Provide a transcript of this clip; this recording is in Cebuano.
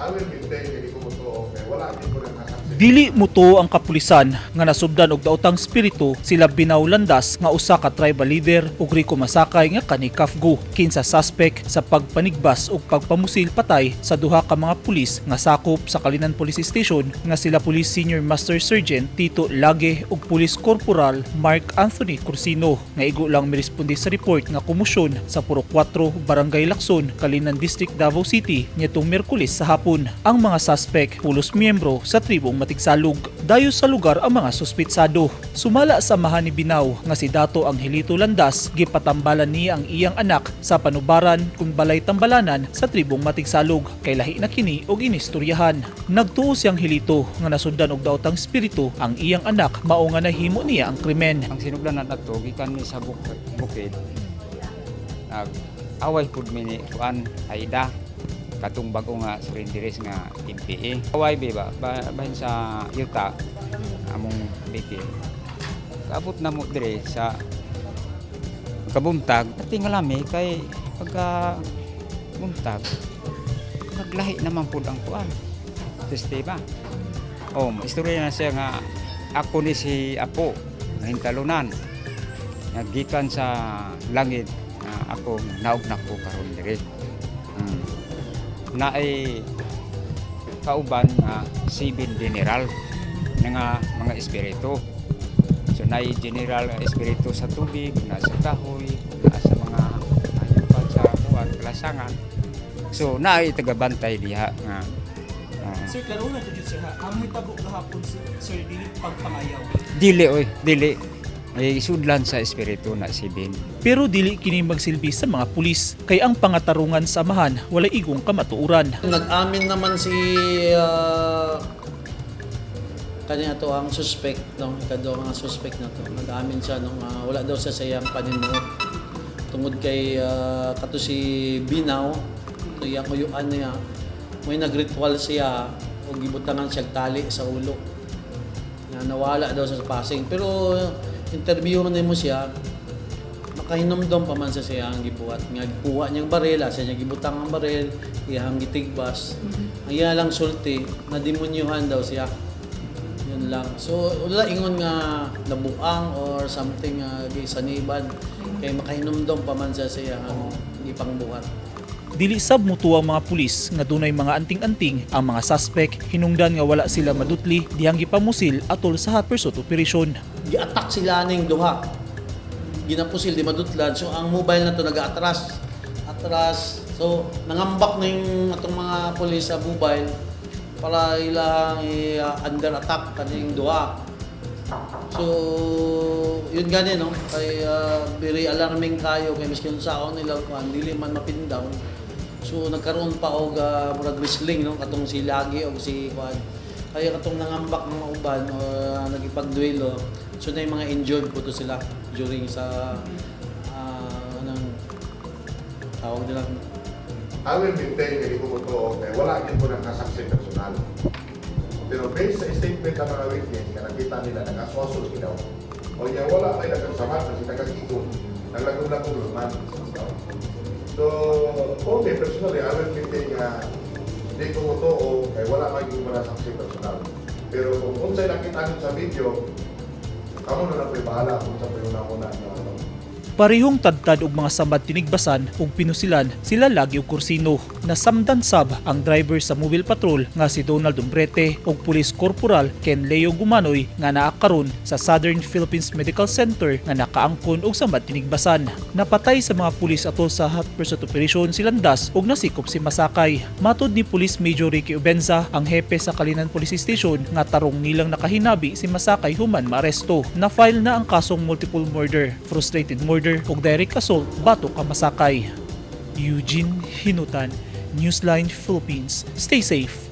I will maintain nga di ko motuo kay wala gyud ko nakasaksi. Dili mutuo ang kapulisan nga nasubdan og daotang espiritu sila Binaw Landas nga usa ka tribal leader ug Rico Masakay nga kanikafgo, kinsa suspect sa pagpanigbas ug pagpamusil patay sa duha ka mga pulis nga sakop sa Calinan Police Station nga sila Police Senior Master Sergeant Tito Lage ug Police Corporal Mark Anthony Cursino nga igo lang miresponde sa report nga komosyon sa Purok 4, Barangay Lacson, Calinan District, Davao City niadtong Miyerkules sa hapon. Ang mga suspect pulos miyembro sa tribong Matigsalug. Dayo sa lugar ang mga suspitsado. Sumala sa amahan ni Binaw nga si Dato Angelito Landas, gipatambalan niya ang iyang anak sa panubaran kung balay tambalanan sa tribong Matigsalug kay lahi na kini og inistoryahan. Nagtuo si Angelito nga nasundan og daotang espiritu ang iyang anak, mao nga nahimo niya ang krimen. Ang sinugdanan ato gikan mi sa bukid. Nag away pud mi ni kuan Aida, katong bag-o nga surrenderees nga NPA. Away bi ba, bahin sa yuta among bikil. Kaabot na mo dire sa kabuntag, tingala mi kay pagka buntag naglahi naman pud ang kuan sistema. Oh, istorya na siya nga ako ni si Apo nahintalunan. Nagikan sa langit nga ako naog na ko karon diri. Naay kauban nga seven general nga mga espiritu. So naay general nga espiritu sa tubig, na sa kahoy, na sa mga hayupan sa kuan kalasangan. So naay tagabantay diha nga Sir, klaro na jud, sir, ha. Ang hitabo gahapon, sir, dili pagpangayaw? Dili oy, dili. Ay sudlan sa espiritu na seven. Pero dili kini magsilbi sa mga pulis kay ang pangatarungan sa amahan walay igong kamatuoran. Nag-amin naman si kanya to ang suspect, no, ikaduha nga suspect na to. Nag-amin siya nung wala daw siya sa iyang panimuot. Tungod kay kato si Binaw, to iyang uyuan niya, may nagritual siya o gibutangan siya tali sa ulo. Na nawala daw sa passing. Pero interview man mo siya, makahinumdom pa man sa siya ang gibuhat nga gikuha niyang baril, asa niya gibutang ang baril, iyang gitigbas. Ang iya lang sulti na demonyuhan daw siya, yun lang. So wala ingon nga nabuang or something nga gisaniban kay makahinumdom pa man siya sa iyang gipangbuhat. Dili sab mutuo ang mga pulis nga dunay mga anting-anting ang mga suspect hinungdan nga wala sila madutli dihang gipamusil atol sa hot pursuit operation. Gi-attack sila ning duha, ginapusil, di madutlan. So ang mobile na to nag-atras atras, so nangambak na yung atong mga pulis sa mobile para ilang i-under attack kaning duha. So yun gani, no, kay very alarming kayo kay miskin saon nila kuan dili man mapin down. So nagkaroon pa og murag wrestling, no, katong si Lagi og si kuan, kaya katong nangambak mga uban o nagipagduelo. So na yung mga injured po to sila during sa anong tawag nila. I will maintain nga di ko motuo kay wala gyud ko nakasaksi personal. Pero based sa statement ng mga witness nga nakita nila nag-aswasol daw. O niya wala may nagkasamat kasi nagkakigong, naglagong-lagong naman. So, okay, personally, I will maintain nga di ko motuo kay wala may gyud ko nasaksi personal. Pero kung unsay nakita sa video, kamo na lang po'y bahala kung sa po'y una-una nga ano. Parehong tadtad og mga samad tinigbasan ug pinusilan sila Lagi ug Corsino. Nasamdan sab ang driver sa mobile patrol nga si Donald Umbrete ug Police Corporal Ken Leo Gumanoy nga naa karon sa Southern Philippines Medical Center nga nakaangkon og samad tinigbasan. Napatay sa mga pulis atol sa hot pursuit operation si Landas ug nasikop si Masakay. Matod ni Police Major Ricky Obenza, ang hepe sa Calinan Police Station, nga tarong nilang nakahinabi si Masakay human maaresto. Na-file na ang kasong multiple murder, frustrated murder ug direct assault batok ka Masakay. Eugene Hinutan, Newsline Philippines. Stay safe.